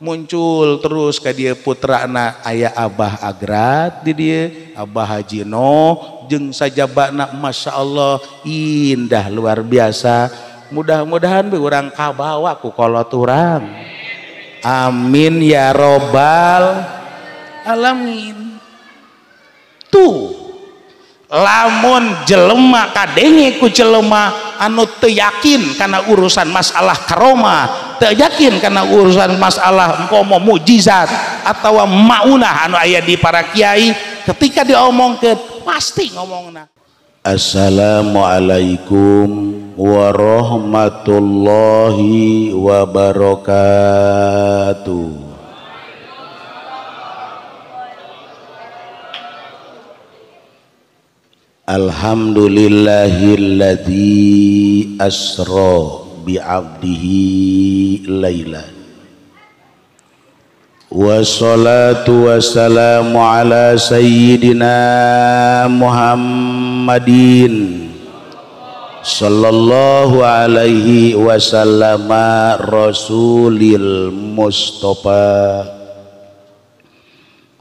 Muncul terus ka dieu putrana aya Abah Agrat di dieu, Abah Haji Noh jeung sajabana Masya Allah indah luar biasa. Mudah-mudahan we urang kabawa ku kolot urang. Amin ya robbal alamin. Tuh lamun jelema kadenge ku jelema anu teu yakin kana urusan masalah karomah, teu yakin kana urusan masalah umpama mukjizat atawa maunah anu aya di para kiai, ketika diomongkeun pasti ngomongna. Assalamualaikum warahmatullahi wabarakatuh. Alhamdulillahilladzi asra bi'abdihi lailan. Wassalatu wassalamu ala sayyidina Muhammadin sallallahu alaihi wasallama rasulil mustafa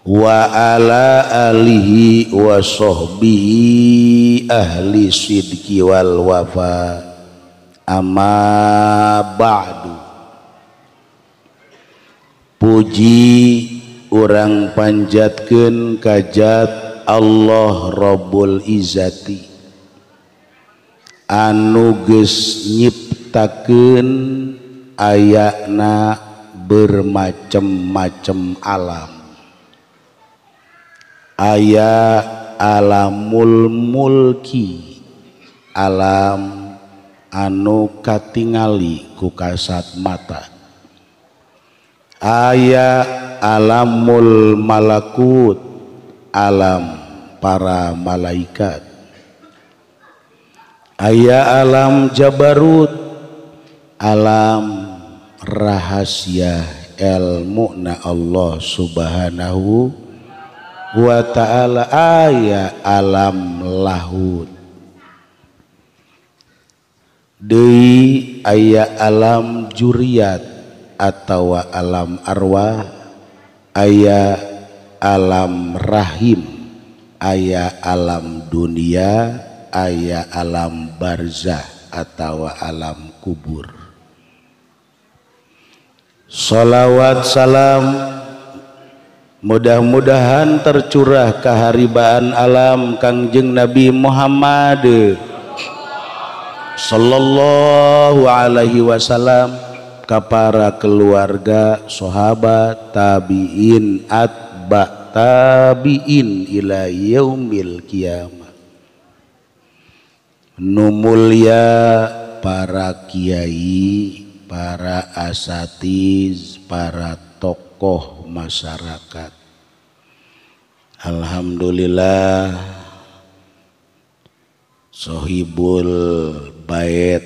wa ala alihi wa sahbihi ahli sidqi wal wafa. Amma ba'du. Puji urang panjatkeun kajat Allah Rabbul Izzati anu geus nyiptakeun ayana bermacam-macam alam. Aya alamul mulki, alam anu katingali ku kasat mata. Aya alamul malakut, alam para malaikat. Aya alam jabarut, alam rahasia ilmu na Allah Subhanahu wa ta'ala. Aya alam lahut deui, aya alam juriat atawa alam arwah, aya alam rahim, aya alam dunia, aya alam barzah atawa alam kubur. Sholawat salam mudah-mudahan tercurah keharibaan alam Kangjeng Nabi Muhammad sallallahu alaihi wasallam, ka para keluarga, sahabat, tabiin, atba tabiin ila yaumil kiamah. Nu mulia para kiai, para asatiz, para tokoh masyarakat. Alhamdulillah sohibul bait,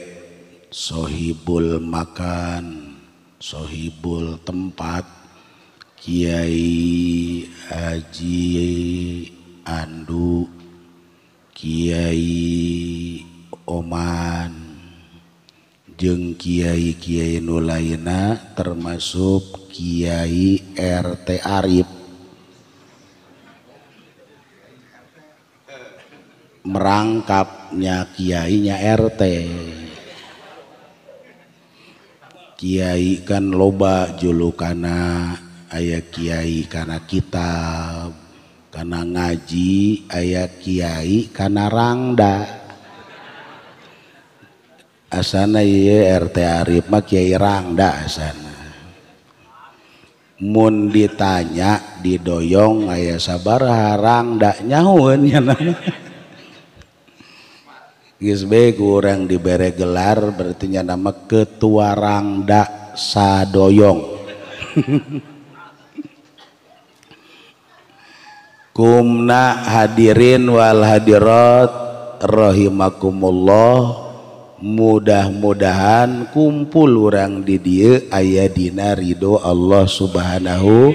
sohibul makan, sohibul tempat, Kiai Haji Andu, Kiai Oman, jeung kiai-kiai nu lainna termasuk Kiai RT Arif. Merangkapnya kiainya RT. Kiai kan loba julukana, aya kiai kana kitab, kana ngaji, aya kiai kana rangda. Asana ieu RT Arif mah kiai rangda asana. Mun ditanya didoyong aya sabaraha rangda nyahueun nya. Geus bae ku urang dibere gelar berarti nya nama ketua rangda sadoyong. Kumna hadirin wal hadirat rahimakumullah, mudah-mudahan kumpul urang di dieu aya dina ridho Allah Subhanahu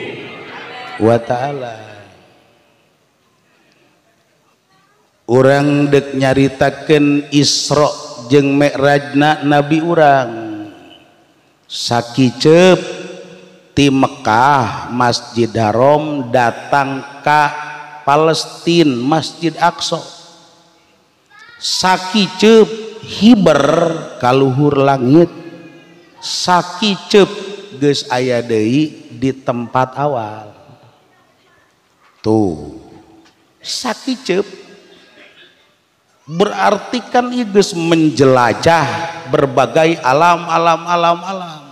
wa ta'ala. Urang dek nyaritakeun Isra jeung Mi'rajna nabi urang. Sakiceup Ti Mekah Masjid Haram datang ka Palestina Masjid Aqsa. Sakiceup hiber kaluhur langit, sakiceup geus aya deui di tempat awal. Tuh sakiceup berarti kan ieu geus menjelajah berbagai alam alam alam alam.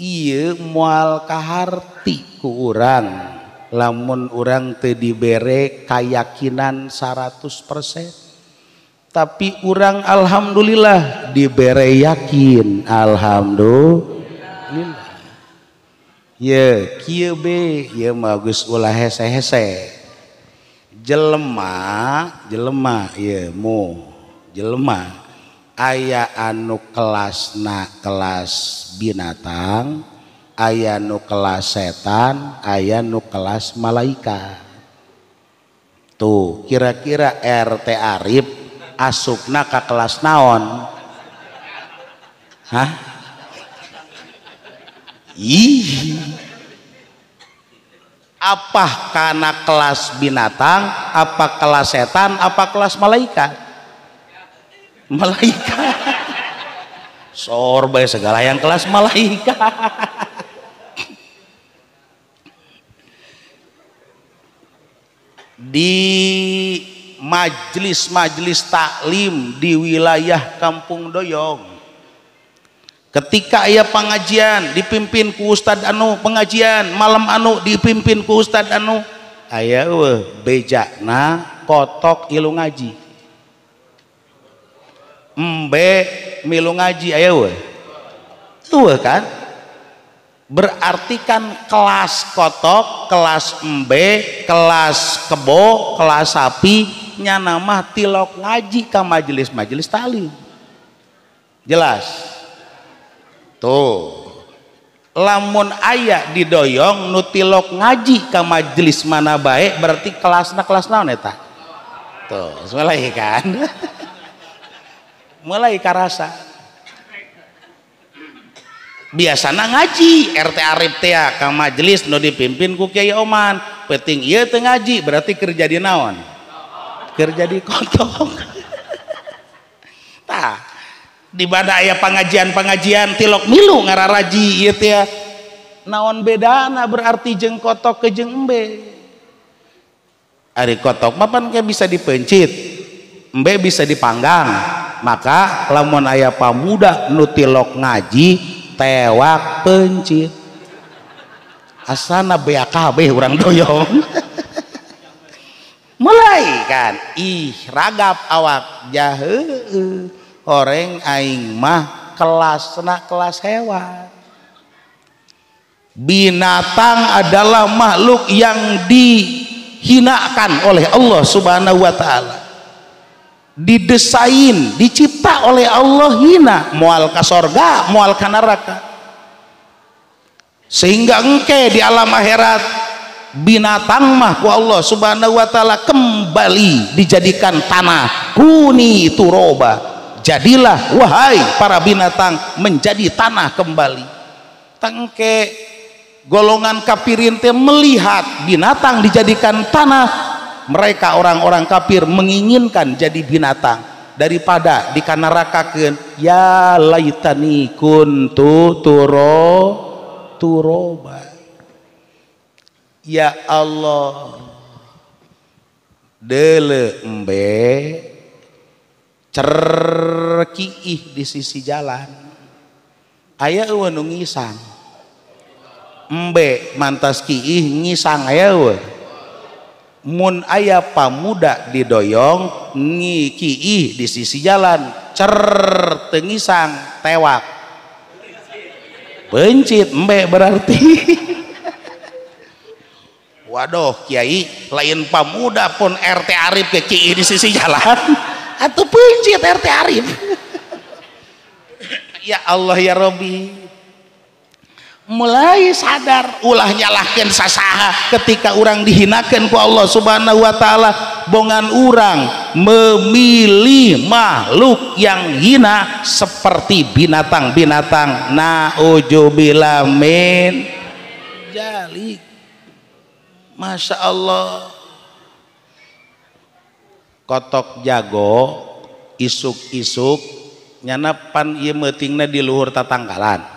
Ieu moal kaharti ku urang lamun urang teu dibere kayakinan 100%, tapi urang alhamdulillah dibere yakin, alhamdulillah. Ye kieu be ieu mah geus ulah hese-hese. Jelema jelema ieu mu jelema aya anu kelasna kelas binatang, aya nu kelas setan, aya nu kelas malaikat. Tuh kira-kira RT Arif asupna ka kelas naon? Hah? Ih. Apa kana kelas binatang, apa kelas setan, apa kelas malaikat? Malaikat. Sorbay segala yang kelas malaikat. Di majelis-majelis taklim di wilayah Kampung Doyong, ketika aya pengajian dipimpin ku Ustad anu, pengajian malam anu dipimpin ku Ustad anu, aya eueuh bejakna kotok ilu ngaji, embe milu ngaji, aya eueuh tuh kan. Berarti kan kelas kotok, kelas embe, kelas kebo, kelas sapi nyana mah tilok ngaji ka majelis-majelis taklim. Jelas tuh lamun aya didoyong nu tilok ngaji ka majelis mana bae berarti kelasna kelas naon eta? Tuh mulai kan mulai karasa. Biasana ngaji RT Arif teh ka majelis nu dipimpin ku Kiai Oman, penting ieu teu ngaji berarti kerja di naon? Kerja di kotok. Tah di mana aya pengajian-pengajian tilok milu ngararaji ieu teh naon bedana berarti jeung kotok ke jeung embe? Ari kotok mah pan bisa dipencit, embe bisa dipanggang. Maka lamun aya pamuda nu tilok ngaji tewak pencit, asana BAKB urang Doyong. Mulai kan ih ragap awak jahe oreng aing mah kelasna kelas hewan. Binatang adalah makhluk yang dihinakan oleh Allah Subhanahu wa taala, didesain, dicipta oleh Allah hina, moal ka sorga, moal ka neraka. Sehingga engke di alam akhirat binatang mah ku Allah Subhanahu wa taala kembali dijadikan tanah. Kuni turoba, jadilah wahai para binatang menjadi tanah kembali. Tengke golongan kafirin teh melihat binatang dijadikan tanah, mereka orang-orang kafir menginginkan jadi binatang daripada dikanarakakeun. Ya laitani kuntu turoba. Ya Allah, deule embe cerkiih di sisi jalan, aya eueuh nu ngisang. Embe mantas kiih ngisang aya eueuh. Mun aya pamuda didoyong ngikiih di sisi jalan, cer teu ngisang, tewak pencit embe berarti. Waduh kiai, lain pamuda pun RT Arif ke kiih di sisi jalan atau pencit RT Arif. Ya Allah ya Robi. Mulai sadar ulah nyalahkeun sasaha ketika urang dihinakeun ku Allah Subhanahu wa taala. Bongan urang memilih makhluk yang hina seperti binatang-binatang. Na'udzubillah min dzalik. Masya Allah. Kotok jago isuk-isuk nyana pan ieu meutingna di luhur tatangkalan.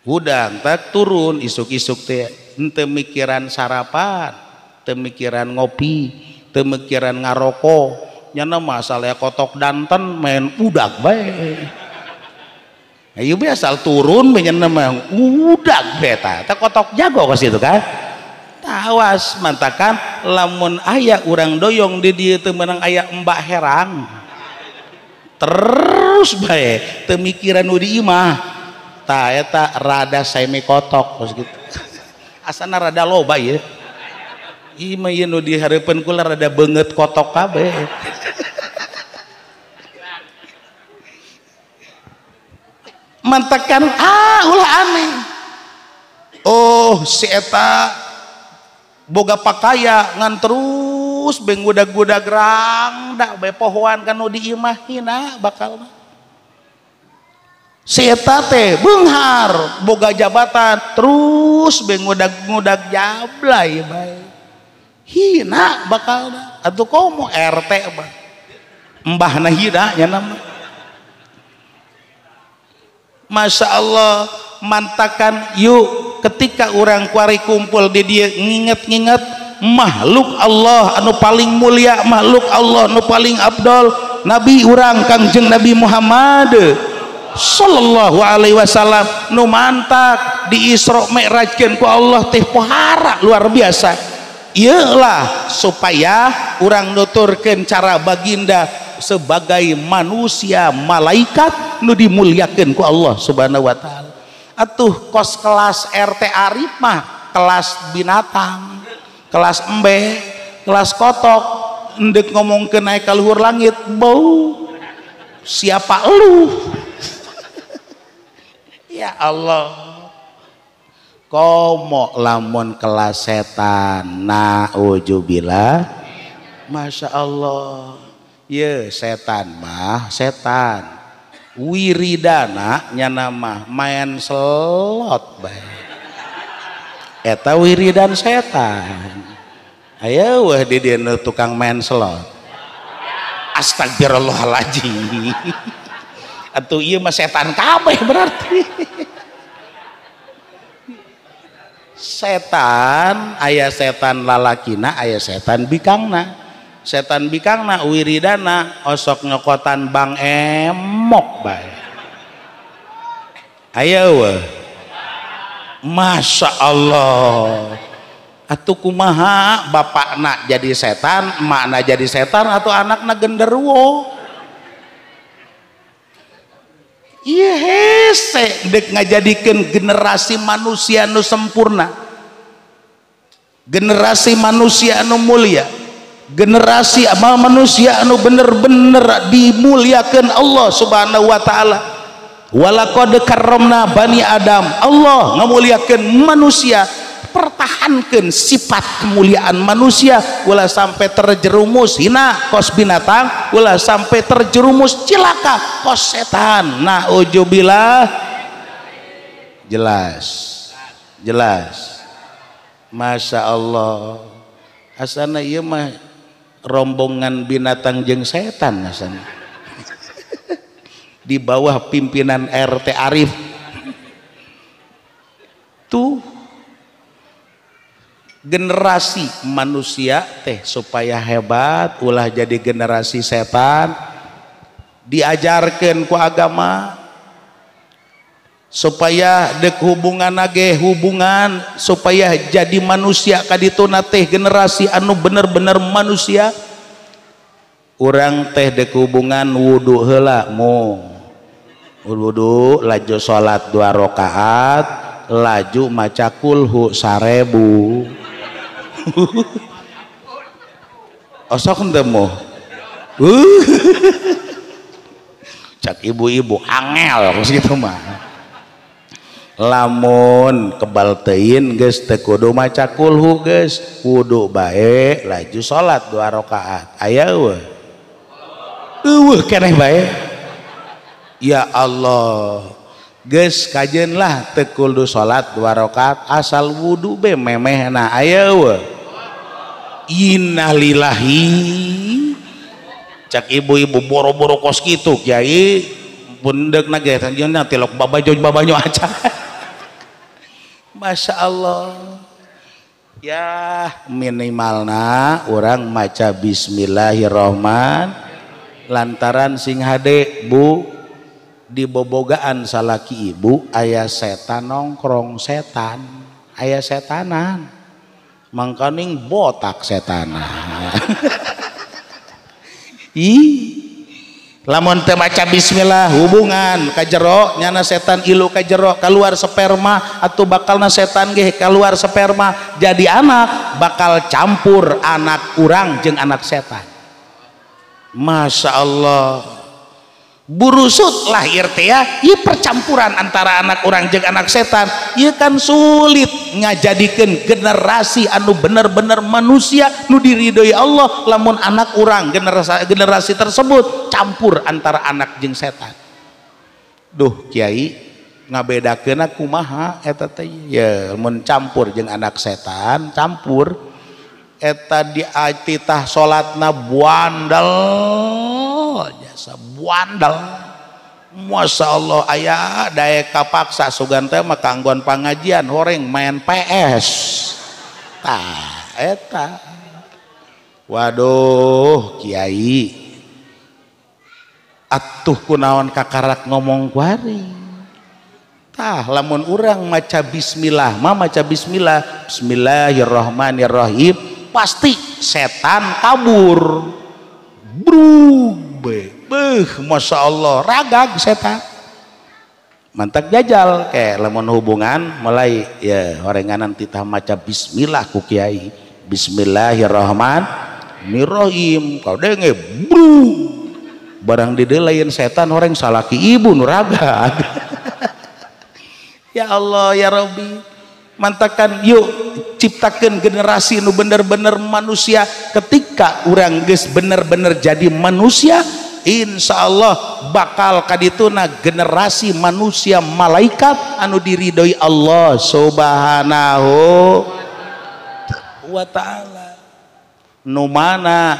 Hudang tak turun isuk-isuk teh henteu mikiran sarapan, teu mikiran ngopi, teu mikiran ngaroko, nyana masalah kotok danten main udag bae. Ieu be asal turun bae nyana mah udag bae tah. Tah kotok jago ka situ kan. Tawas mantakan lamun aya urang doyong di dieu teu meunang aya Mbak Herang. Terus bae teu mikiran nu di imah. Ta eta rada semi kotok kos gitu. Asana rada loba ieu. Ieu mah ieu nu di hareupeun kula rada beungeut kotok kabeh. Mantakan ulah aneh. Oh si eta boga pakaya ngan terus beng gudag-gudag rangda bae pohoan kan nu di imah hina bakal mah. Si eta teh beunghar boga jabatan terus beng ngudag-ngudag jablay bae hina bakal atuh komo RT mah mbahna hina nya nama. Masya Allah. Mantakan yuk ketika urang kuari kumpul di dieu nginget-nginget makhluk Allah anu paling mulia, makhluk Allah anu paling abdol, nabi urang Kangjeng Nabi Muhammad sallallahu alaihi wasallam nu mantak di Isra Mi'rajkeun ku Allah teh pohara luar biasa. Ieu lah supaya urang nuturkeun cara baginda sebagai manusia malaikat nu dimuliakeun ku Allah Subhanahu wa taala. Atuh kos kelas RT Arif mah kelas binatang, kelas embe, kelas kotok, endek ngomongkeun naik ka luhur langit bau siapa elu. Ya Allah. Komo lamun kelas setan na'udzubillah. Masya Allah. Ye setan mah setan wiridana nyana mah main slot bae. Eta wiridan setan. Ayo wah di dieu tukang main slot. Astagfirullahaladzim. Atuh ieu mah setan kabeh berarti. Setan aya setan lalakina, aya setan bikangna. Setan bikangna wiridana osok nyokotan bang emok bae. Ayo weh. Masya Allah. Atuh kumaha bapakna jadi setan, emakna jadi setan atau anakna genderuwo. Iya hese dek ngajadikeun generasi manusia nu sempurna, generasi manusia anu mulia, generasi amal manusia anu bener-bener dimuliakan Allah Subhanahu wa taala. Walaqad karramna bani Adam. Allah ngamuliakeun manusia, pertahankan sifat kemuliaan manusia ulah sampai terjerumus hina kos binatang, ulah sampai terjerumus cilaka kos setan. Na'udzubillah. Jelas, jelas. Masya Allah. Asana ieu mah rombongan binatang jeung setan asana. Di bawah pimpinan RT Arif tuh generasi manusia teh supaya hebat ulah jadi generasi setan, diajarkan ku agama supaya dek hubungan nage hubungan supaya jadi manusia kadituna teh generasi anu bener-bener manusia. Urang teh dek hubungan wudu heula mu wudu laju salat 2 rakaat laju maca kulhu 1000. Osok henteu moh. Cak ibu-ibu angel kos kitu mah. Lamun kebal teuin geus teu kudu maca kulhu geus wudu bae laju salat 2 rakaat. Aya eueuh? Eueuh keneh bae. Ya Allah, geus kajeun lah teu kudu salat 2 rakaat asal wudu be memehna. Aya eueuh? Innalillahi. Cak ibu-ibu boro-boro kos kitu kiai pundeukna ge anjeunna tilok babajo babanyo aja. Masya Allah ya, minimalna orang maca bismillahirrahman lantaran sing hade bu dibobogaan salaki ibu aya setan nongkrong setan aya setanan mangkaning botak setanan. Ih lamun teu maca bismillah hubungan ka jero nyana setan ilu ka jero keluar sperma atau bakalna setan ge keluar sperma jadi anak bakal campur anak urang jeung anak setan. Masya Allah, burusut lahir teh ya, ieu percampuran antara anak urang jeung anak setan ieu kan sulit ngajadikeun generasi anu bener-bener manusia nu diridhoi Allah lamun anak urang generasi tersebut campur antara anak jeung setan. Duh kiai ngabedakeunna kumaha eta teh ya mun campur jeung anak setan campur eta diatitah salatna buandal jasa buandal. Masya Allah aya daek kapaksa sugan teh mah kanggoan pangajian horeng main PS tah eta. Waduh kiai atuh kunaon kakarak ngomong kuari tah lamun urang maca bismillah mah maca bismillah bismillahirrahmanirrahim pasti setan kabur brube beuh Masya Allah ragag setan mantak jajal kayak lamun hubungan mulai ya horenganan titah maca bismillah ku kiai bismillahirrahmanirrahim kau denge bru barang didelain setan horeng salaki ibu nu ragag. Ya Allah ya Rabbi, mantakan yuk ciptakan generasi nu bener-bener manusia. Ketika urang geus bener-bener jadi manusia insya Allah bakal kadituna generasi manusia malaikat anu diridhoi Allah subhanahu wa ta'ala. Nu mana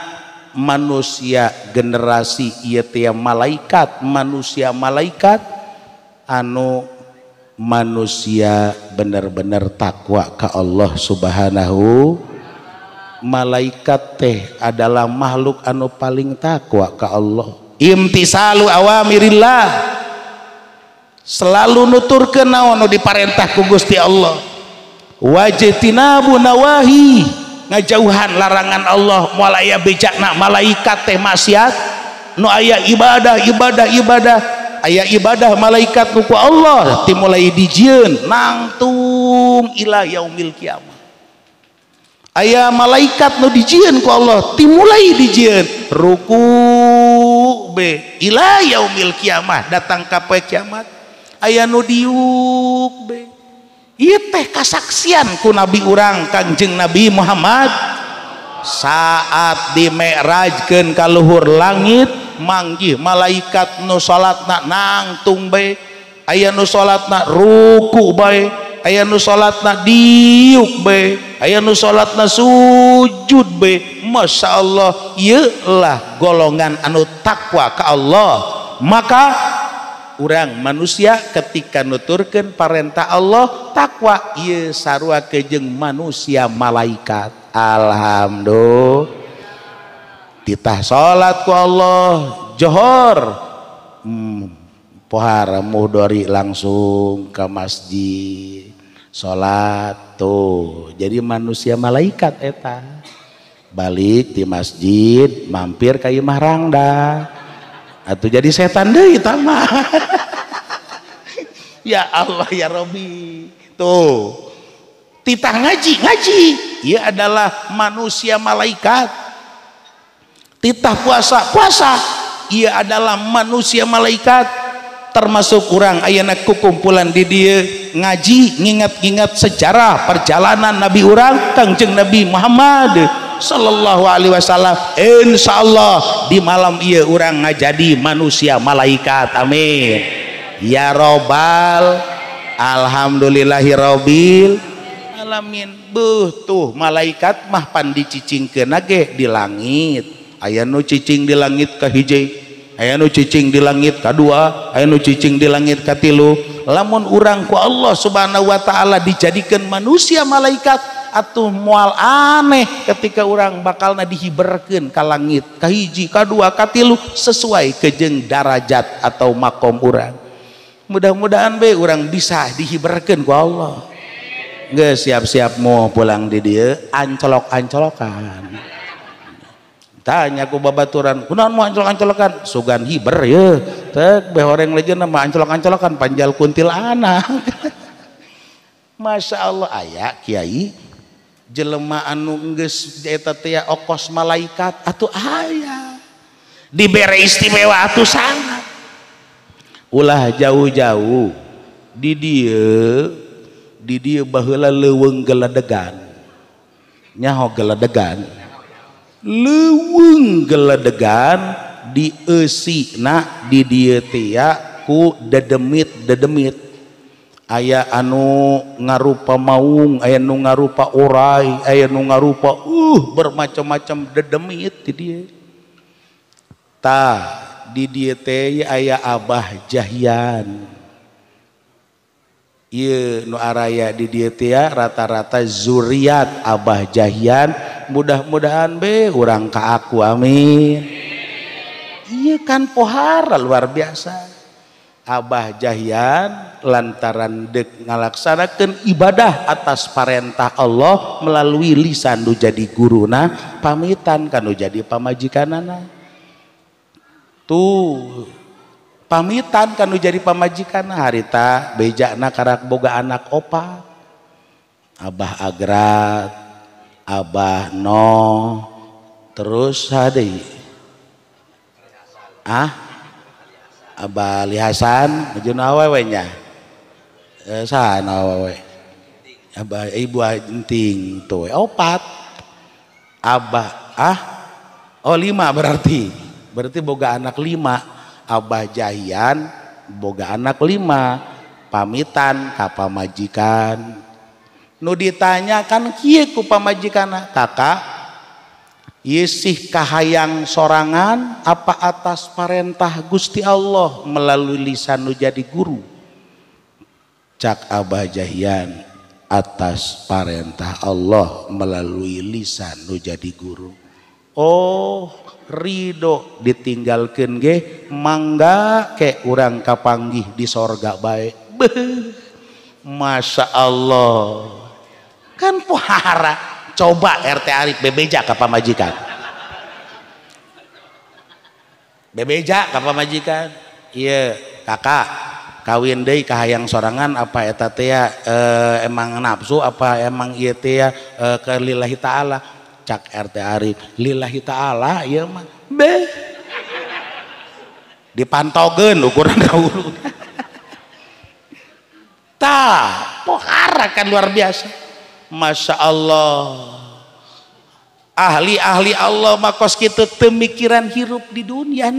manusia generasi ieu teh malaikat manusia malaikat anu manusia bener-bener takwa ka Allah subhanahu. Malaikat teh adalah makhluk anu paling takwa ka Allah. Imtisalu awamirillah, selalu nuturkeun naon nu diparentah ku Gusti Allah. Wajtinabu nawahi, ngajauhan larangan Allah. Moal aya bejakna malaikat teh maksiat, nu aya ibadah ibadah ibadah, aya ibadah malaikat nu ku Allah timulai dijieun nangtung ila yaumil kiamah. Aya malaikat nu dijieun ku Allah timulai dijieun ruku be ila yaumil kiamah datang ka poe kiamat. Aya nu diuk be ieu teh kasaksian ku nabi urang Kangjeng Nabi Muhammad saat dimi'rajkeun ka luhur langit manggih malaikat nu salatna nangtung bae, aya nu salatna ruku bae, aya nu salatna diuk bae, aya nu salatna sujud bae. Masya Allah, ieu lah golongan anu takwa ka Allah. Maka urang manusia ketika nuturkeun parentah Allah takwa ieu sarua jeung manusia malaikat. Alhamdulillah. Titah salat ku Allah johor pohara muhdori langsung ke masjid salat tuh jadi manusia malaikat eta balik di masjid mampir ka imah rangda atau jadi setan deui eta mah. Ya Allah ya Rabbi, tuh titah ngaji ngaji ieu adalah manusia malaikat. Titah puasa puasa ia adalah manusia malaikat. Termasuk urang ayeuna kukumpulan di dieu ngaji ngingat-ngingat sejarah perjalanan Nabi urang Kangjeng Nabi Muhammad sallallahu alaihi wasallam. Insyaallah di malam ieu urang ngajadi manusia malaikat. Amin ya robbal alhamdulillahirabbil alamin. Beuh tuh malaikat mah pan dicicingkeun ge di langit. Aya nu cicing di langit ka hiji, aya nu cicing di langit kadua, aya nu cicing di langit katilu. Lamun urang ku Allah Subhanahu wa taala dijadikan manusia malaikat atuh moal aneh ketika urang bakalna dihiberkeun ka langit kahiji, kadua, katilu sesuai kejeng darajat atau makom urang. Mudah-mudahan be urang bisa dihiberkeun ku Allah. Geus siap-siap mau pulang di dieu ancolok-ancolokan. Tanya ku babaturan, kunaon mau ancolok-ancolokan? Sugan hiber ye. Tek be horeng lejeuna mah ancolok-ancolokan panjal kuntilanak. Masya Allah aya kiai jelema anu geus eta teh okos malaikat atuh aya. Dibere istimewa atuh sangat. Ulah jauh-jauh di dieu baheula leuweung geledegan. Nyaho geledegan. Leuweung geledegan dieusina di dieu teh ku dedemit-dedemit. Aya anu ngarupa maung, aya nu ngarupa orai, aya nu ngarupa bermacam-macam dedemit di dieu. Tah di dieu teh aya Abah Jahyan. Ieu nu araya di dieu teh rata-rata zuriat Abah Jahyan. Mudah-mudahan be urang ka aku, amin. Iya kan pohara luar biasa. Abah Jahyan lantaran dek ngalaksanakeun ibadah atas parentah Allah melalui lisan nu jadi guruna, pamitan kan nu jadi pamajikanana. Tuh pamitan kan nu jadi pamajikanna harita bejana karak boga anak opat. Abah Agrat, Abah No, terus hade Abah Ali Hasan, jeung awewe nya. Saha awewe? Abah Ibu Enting tuh opat. Abah oh 5 berarti. Berarti boga anak 5. Abah Jahyan boga anak 5, pamitan ka pamajikan. Nu ditanyakan kieu ku pamajikanna, kakak ieu sih kahayang sorangan apa atas parentah Gusti Allah melalui lisan nu jadi guru? Cak Abah Jahyan, atas parentah Allah melalui lisan nu jadi guru. Oh ridho ditinggalkeun ge mangga ke urang kapanggih di sorga bae. Beuh, Masya Allah kan pohara. Coba RT Arif bebeja ka pamajikan, bebeja ka pamajikan. Iya kakak kawin deui kahayang sorangan apa eta teh emang nafsu apa emang ieu teh ke lillahi ta'ala? Cak RT Arif lillahi ta'ala ieu mah. Beh dipantogeun ukuran dahulu. Tah pohara kan luar biasa. Masya Allah, ahli-ahli Allah makos kitu teu mikiran hirup di dunia.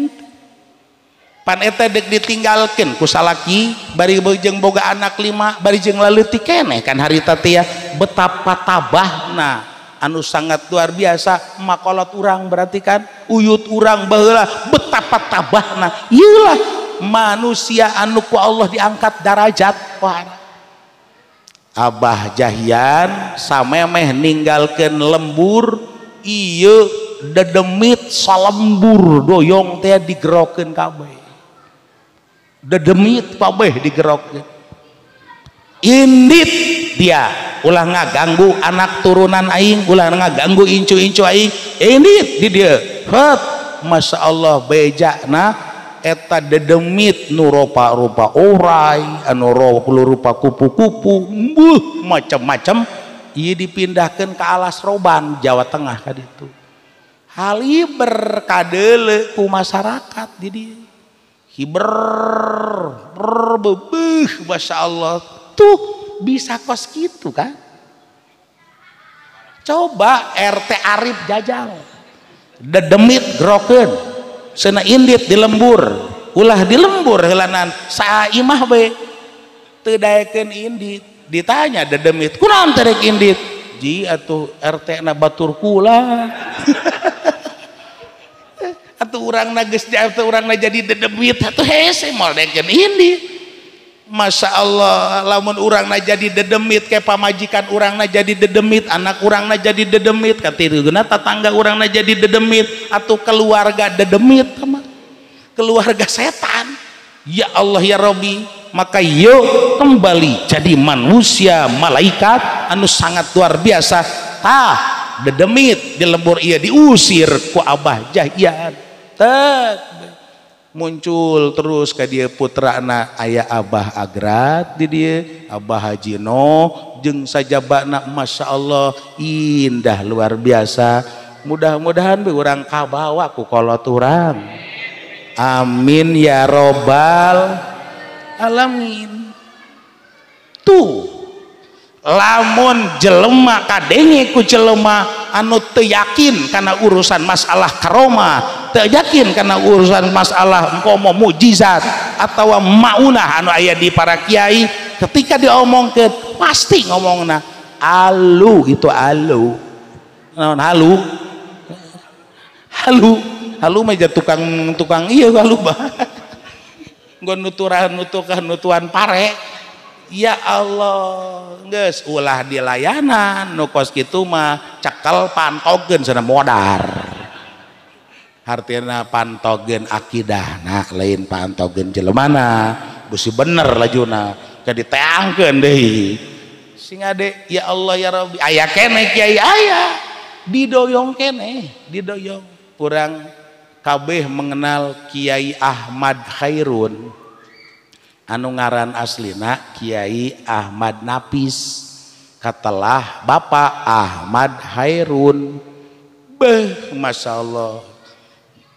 Pan eta dek ditinggalkeun ku salaki bari jeung boga anak 5 bari jeung laleutik keneh kan harita teh betapa tabahna anu sangat luar biasa. Makolot urang berarti kan uyut urang baheula betapa tabahna. Ieulah manusia anu ku Allah diangkat darajat. Wah, Abah Jahyan samemeh ninggalkeun lembur ieu dedemit salembur doyong teh digerokeun kabeh. Dedemit kabeh digerokeun. Indit dia ulah ngaganggu anak turunan aing, ulah ngaganggu incu-incu aing. Indit di dieu. Het, Masya Allah bejana eta dedemit nu rupa-rupa orai, anu rupa kupu-kupu, buh macam-macam. Ieu dipindahkeun ke Alas Roban, Jawa Tengah ka ditu. Haliber kadeule ku masyarakat di dieu. Hiber bebeuh Masya Allah tuh bisa kos gitu kan. Coba RT Arif jajal dedemit grokeun cenah indit di lembur, ulah di lembur heulanan saimah we teu daekeun indit. Ditanya dedemit kunaon teh rek indit, ji atuh RT na batur kula. Atuh urangna geus atuh urangna jadi dedemit atuh hese moal daekeun indit. Masya Allah lamun urangna jadi dedemit kayak pamajikan urangna jadi dedemit, anak urangna jadi dedemit, katirugna tetangga urangna jadi dedemit, atau keluarga dedemit sama keluarga setan. Ya Allah ya Robi, maka yuk kembali jadi manusia malaikat anu sangat luar biasa. Tah dedemit di lembur iya diusir ku Abah Jahyan. Tek muncul terus ke dia putrana aya Abah Agrat di dia Abah Haji Noh jeung sajabana Masya Allah indah luar biasa. Mudah-mudahan be urang kabawa ku kolot urang, amin ya robbal alamin. Tuh lamun jelema kadenge ku jelema anu teu yakin kana urusan masalah karomah, teu yakin kana urusan masalah engkomo mukjizat atawa maunah anu aya di para kiai, ketika diomongkeun pasti ngomongna alu itu alu. Naon halu? Halu, halu mah tukang tukang ieu halu bah. Nggon nuturan nutukan nutuan pare. Ya Allah, geus ulah dilayanan nu kos kitu mah cekel pantogeun cenah modar. Hartina pantogeun akidahna lain pantogeun jelemana, beusi bener lajuna ke diteangkeun deui. Sing ade ya Allah ya Rabbi aya keneh kiai aya didoyong keneh, didoyong. Kurang kabeh mengenal Kiai Ahmad Khairun anu ngaran aslina Kiai Ahmad Napis, katelah Bapak Ahmad Khairun. Beh Masya Allah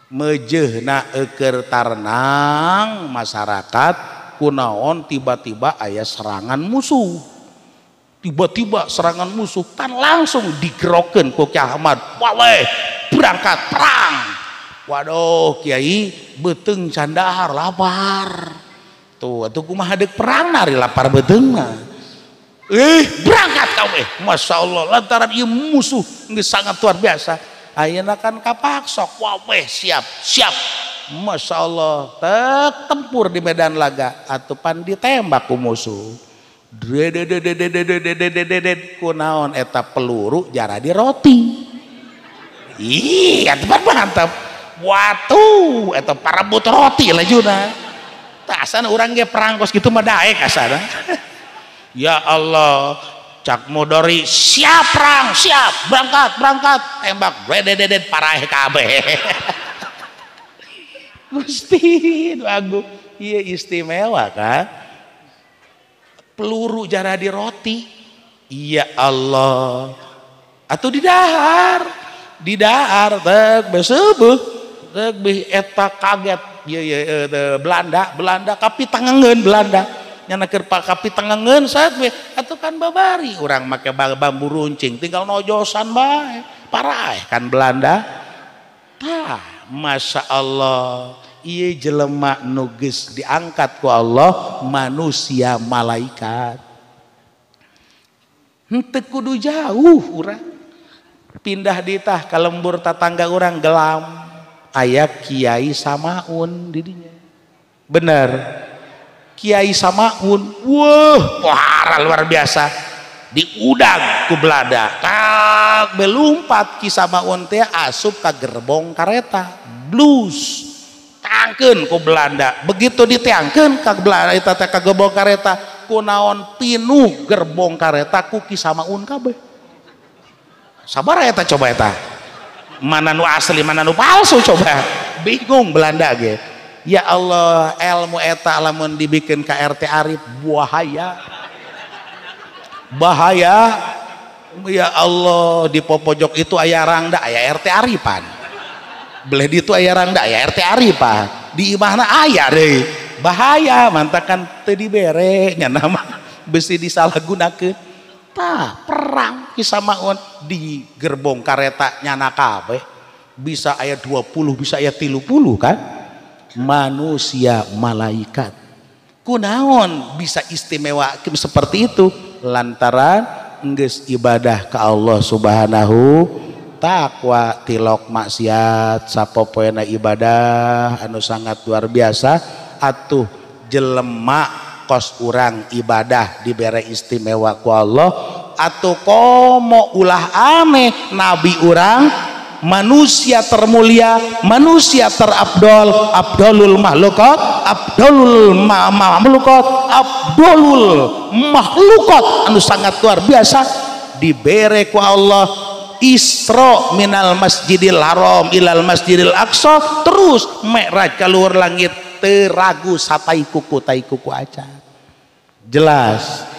mejehna eukeur tarnang masyarakat kunaon tiba-tiba aya serangan musuh, tiba-tiba serangan musuh kan langsung digerokeun ku Kiai Ahmad, waleh berangkat perang. Waduh kiai beuteung candahar lapar tuh atuh kumaha deuk perang nari lapar beuteung mah. Berangkat kau Masya Allah lantaran ieu musuh geus sangat luar biasa. Ayeuna kan kapaksa waweh siap siap Masya Allah tek tempur di medan laga atuh pan ditembak ku musuh. Dedededededededededet kunaon eta peluru jara di roti. Ih atuh mantap. Watuh eta parebut roti lajuna. Asana urang ge perang kos kitu mah daek asana. Ya Allah, cak modori siap perang, siap, berangkat, berangkat, tembak, dedededet paraeh kabeh. Gusti, agung, ieu istimewa kan? Peluru jara di roti. Ya Allah. Atuh didahar, didahar tek beseubuh, tek bih eta kaget. Iya iya Belanda, Belanda kapitangengeun Belanda. Nyana keur kapitangengeun saat we atuh kan babari urang make bambu runcing tinggal nojosan bae. Paraeh kan Belanda. Tah, Masya Allah, ieu jelema nu geus diangkat ku Allah manusia malaikat. Henteu kudu jauh urang. Pindah ditah ka lembur tatangga urang gelam. Aya Kiai Samaun didinya. Bener. Kiai Samaun, wah, wah luar biasa. Diudag ku Belanda. Tak belumpat Ki Samaun teh asup ka gerbong kareta. Blues. Tangkeun ku Belanda. Begitu diteangkeun ka Belanda eta teh ka gerbong kareta, kunaon pinuh gerbong kareta ku Ki Samaun kabeh. Sabar eta coba eta. Mana nu asli mana nu palsu coba. Bingung Belanda ge. Ya Allah, ilmu eta lamun dibikin ka RT Arif bahaya. Bahaya. Ya Allah, di popojok itu aya rangda aya RT Arifan. Beleh ditu aya rangda aya RT Arifan. Di imahna aya deui. Bahaya mantakan teu dibere nya nama besi disalahgunakeun. Tah perang Ki Samaun di gerbong kareta nyana kabeh. Bisa aya 20, bisa aya 30 kan? Manusia malaikat. Kunaon bisa istimewa seperti itu? Lantaran geus ibadah ka Allah Subhanahu takwa tilok maksiat sapopoena ibadah anu sangat luar biasa atuh jelema kos urang ibadah dibere istimewa ku Allah atuh komo ulah aneh nabi urang manusia termulia, manusia terabdol, abdolul makhlukat, abdolul makhlukat, abdolul makhlukat anu sangat luar biasa dibere ku Allah Isra minal Masjidil Haram ilal Masjidil Aqsa terus mi'raj ka luhur langit teu ragu satai kuku tai kuku acan. Jelas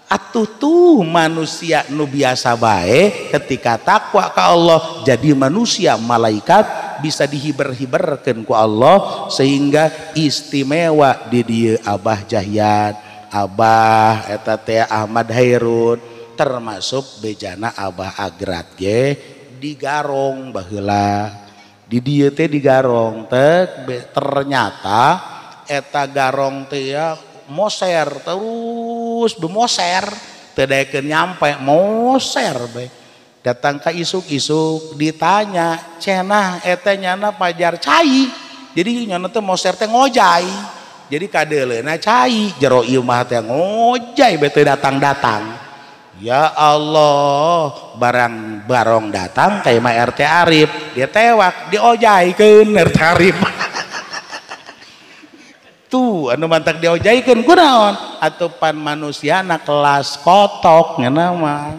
atuh tuh manusia nu biasa bae ketika takwa ka Allah jadi manusia malaikat bisa dihiber-hiberkeun ku Allah sehingga istimewa di dieu Abah Jahyan, Abah eta teh Ahmad Hairun termasuk bejana Abah Agrat ge digarong baheula di dieu teh digarong teh ternyata eta garong teh ya moser terus bemoser teu daekeun nyampe moser be datang ka isuk-isuk ditanya cenah eta nyana pajar cai jadi nyana teh moser teh ngojai jadi kadeuleuna cai jero imah teh ngojai be teu datang-datang. Ya Allah barang barong datang ka imah RT Arif dia tewak diojaikeun RT Arif. Tuh anu mantak diojaikeun kunaon atuh pan manusiana kelas kotok nya mah.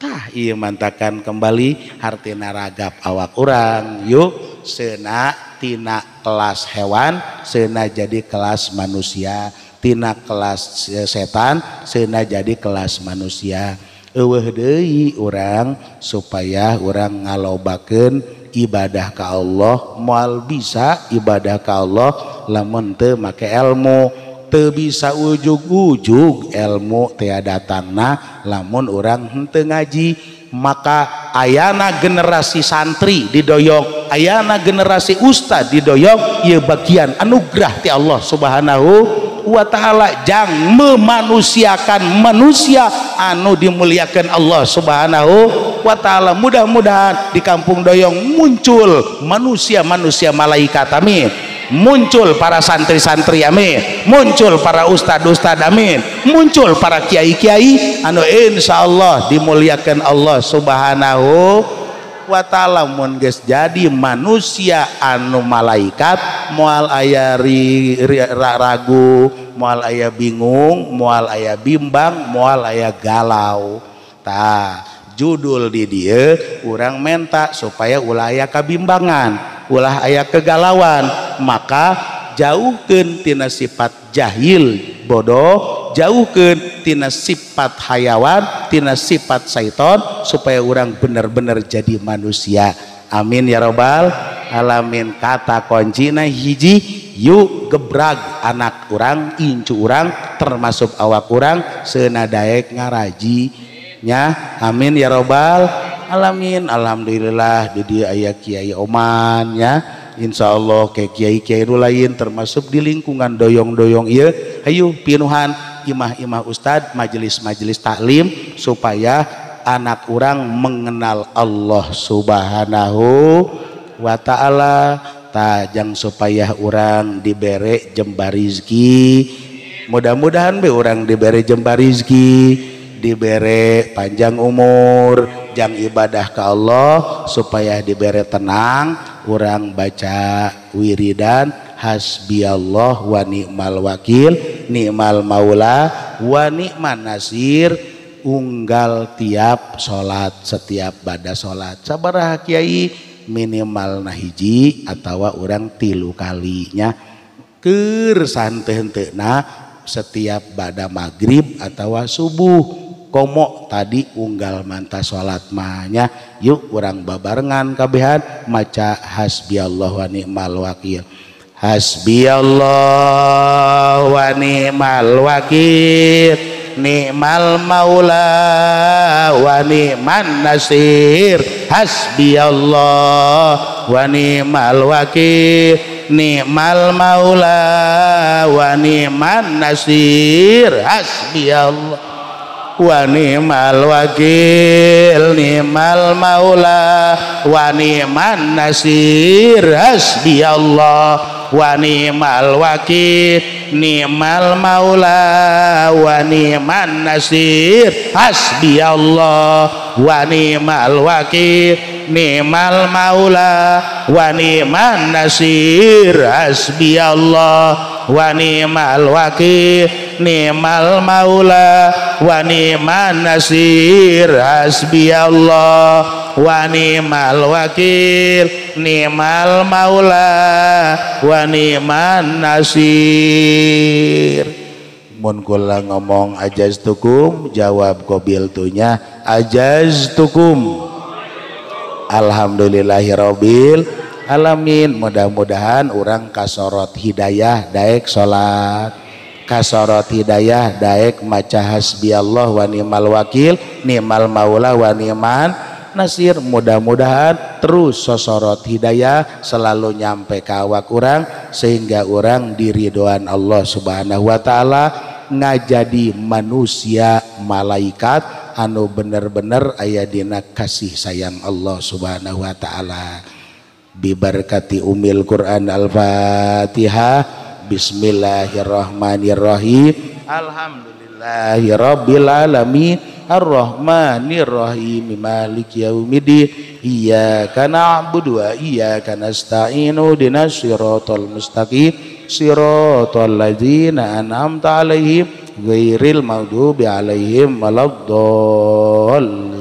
Tah ieu mantakan kembali hartina ragap awak urang yuk seuna tina kelas hewan seuna jadi kelas manusia, tina kelas setan seuna jadi kelas manusia. Eueuh deui urang supaya urang ngalobakeun ibadah ka Allah. Moal bisa ibadah ka Allah lamun teu make ilmu, teu bisa ujug-ujug ilmu teu datangna lamun urang henteu ngaji. Maka ayana generasi santri didoyong, ayana generasi ustad didoyong, ieu bagian anugerah ti Allah Subhanahu wa ta'ala jang memanusiakan manusia anu dimuliakan Allah Subhanahu wa ta'ala. Mudah-mudahan di kampung Doyong muncul manusia-manusia malaikat, amin. Muncul para santri-santri, amin. Muncul para ustad-ustad, amin. Muncul para kiai-kiai anu insyaallah dimuliakan Allah Subhanahu wa ta'ala. Mun geus jadi manusia anu malaikat moal aya ragu, moal aya bingung, moal aya bimbang, moal aya galau. Tah judul di dieu urang menta supaya ulah aya kabimbangan, ulah aya kegalauan. Maka jauhkeun tina sifat jahil bodoh, jauhkeun tina sifat hayawan, tina sifat syaiton supaya urang bener-bener jadi manusia. Amin ya robbal alamin. Kata kuncina hiji, yuk gebrag anak urang, incu urang, termasuk awak urang seuna daek ngaraji nya. Amin ya robbal alamin. Alhamdulillah di dieu aya Kiai Oman nya, insyaallah ke kiai-kiai nu lain termasuk di lingkungan doyong-doyong ieu hayu pinuhan imah-imah ustad, majelis-majelis taklim supaya anak urang mengenal Allah Subhanahu wa ta'ala. Tajang supaya urang dibere jembar rizki, mudah-mudahan be urang dibere jembar rizki, dibere panjang umur, jang ibadah ke Allah supaya dibere tenang. Urang baca wiridan hasbiyallah wa ni'mal wakil, ni'mal maula wa ni'man nasir unggal tiap salat, setiap bada salat sabaraha kiai minimal nahiji atawa urang 3 kalinya keur santeh-henteuna setiap bada maghrib atawa subuh. Komo tadi unggal manta salat mahnya yuk urang babarengan kabehan maca hasbiyallah wa ni'mal wakil. Hasbiyallah wa ni'mal wakil, ni'mal maula wa ni'man nasir. Hasbiyallah wa ni'mal wakil, ni'mal maula wa ni'man nasir. Hasbiyallah wa ni'mal wakil, ni'mal maula wa ni'man nasir. Hasbiyallah wa ni'mal wakil, ni'mal maula wa ni'man nasir. Hasbiyallah wa ni'mal wakil, ni'mal maula wa ni'man nasir. Hasbiyallah wa ni'mal wakil, ni'mal maula wa ni'man nasir. Hasbiyallah wa ni'mal wakil, ni'mal maula wa ni'man nasir. Mun kula ngomong ajaztukum, jawab qobiltunya ajaztukum. Alhamdulillahirabbil alamin. Mudah-mudahan urang kasorot hidayah daek salat, kasorot hidayah daek maca hasbiyallah wa ni'mal wakil, ni'mal maula wa ni'man nasir. Mudah-mudahan terus sosorot hidayah selalu nyampe ka awak urang sehingga urang diridhoan Allah Subhanahu wa taala, ngajadi manusia malaikat anu bener-bener aya dina kasih sayang Allah Subhanahu wa taala. Bibarkati umil Quran. Al-Fatihah. Bismillahirrahmanirrahim. Alhamdulillahirabbil alamin, arrahmanirrahim, maliki yaumiddin, iyyaka na'budu wa iyyaka nasta'in, ihdinas siratal mustaqim, siratal ladzina an'amta 'alaihim ghairil maghdubi 'alaihim waladdallin.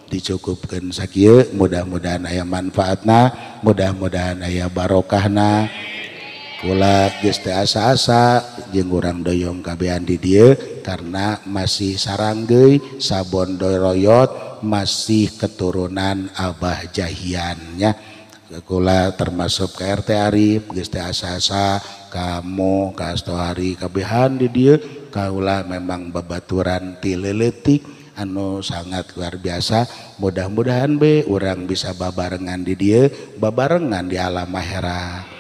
Dicukupkeun sakieu, mudah-mudahan aya manfaatna, mudah-mudahan aya barokahna. Kula geus teu asa-asa jeung urang doyong kabehan di dieu karena masih saranggeuy sabondoroyot, masih keturunan Abah Jahiannya. Kula termasuk ka RT Arif geus teu asa-asa, kamu ka Astohari kabehan di dieu kaula memang babaturan ti leuletik anu sangat luar biasa. Mudah-mudahan be urang bisa babarengan di dieu, babarengan di alam akhirat,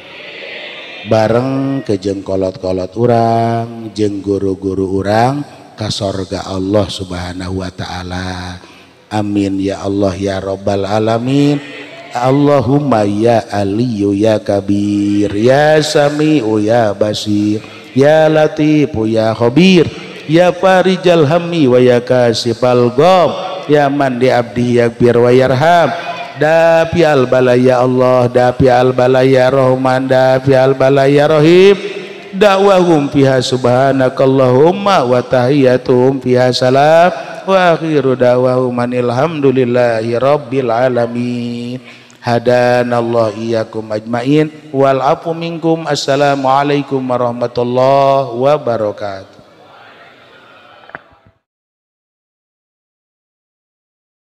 bareng ke jeung kolot-kolot urang, jeung guru-guru urang ka sorga Allah Subhanahu wa taala. Amin ya Allah ya rabbal alamin. Allahumma ya aliyu ya kabir, ya sami'u ya basir, ya latifu ya khabir, ya farijal hammi wa ya kasifal gham, ya man di abdi yakbir wa yarham. Dafi al balaya Allah, dafi al balaya Rahman, dafi al balaya Rahim. Dakwahum fiha subhanakallahumma wa tahiyyatuhum fiha salam, wa akhiru da'wahum alhamdulillahi rabbil alamin. Hadanallahu iyyakum ajmain wal afu minkum. Assalamualaikum warahmatullahi wabarakatuh.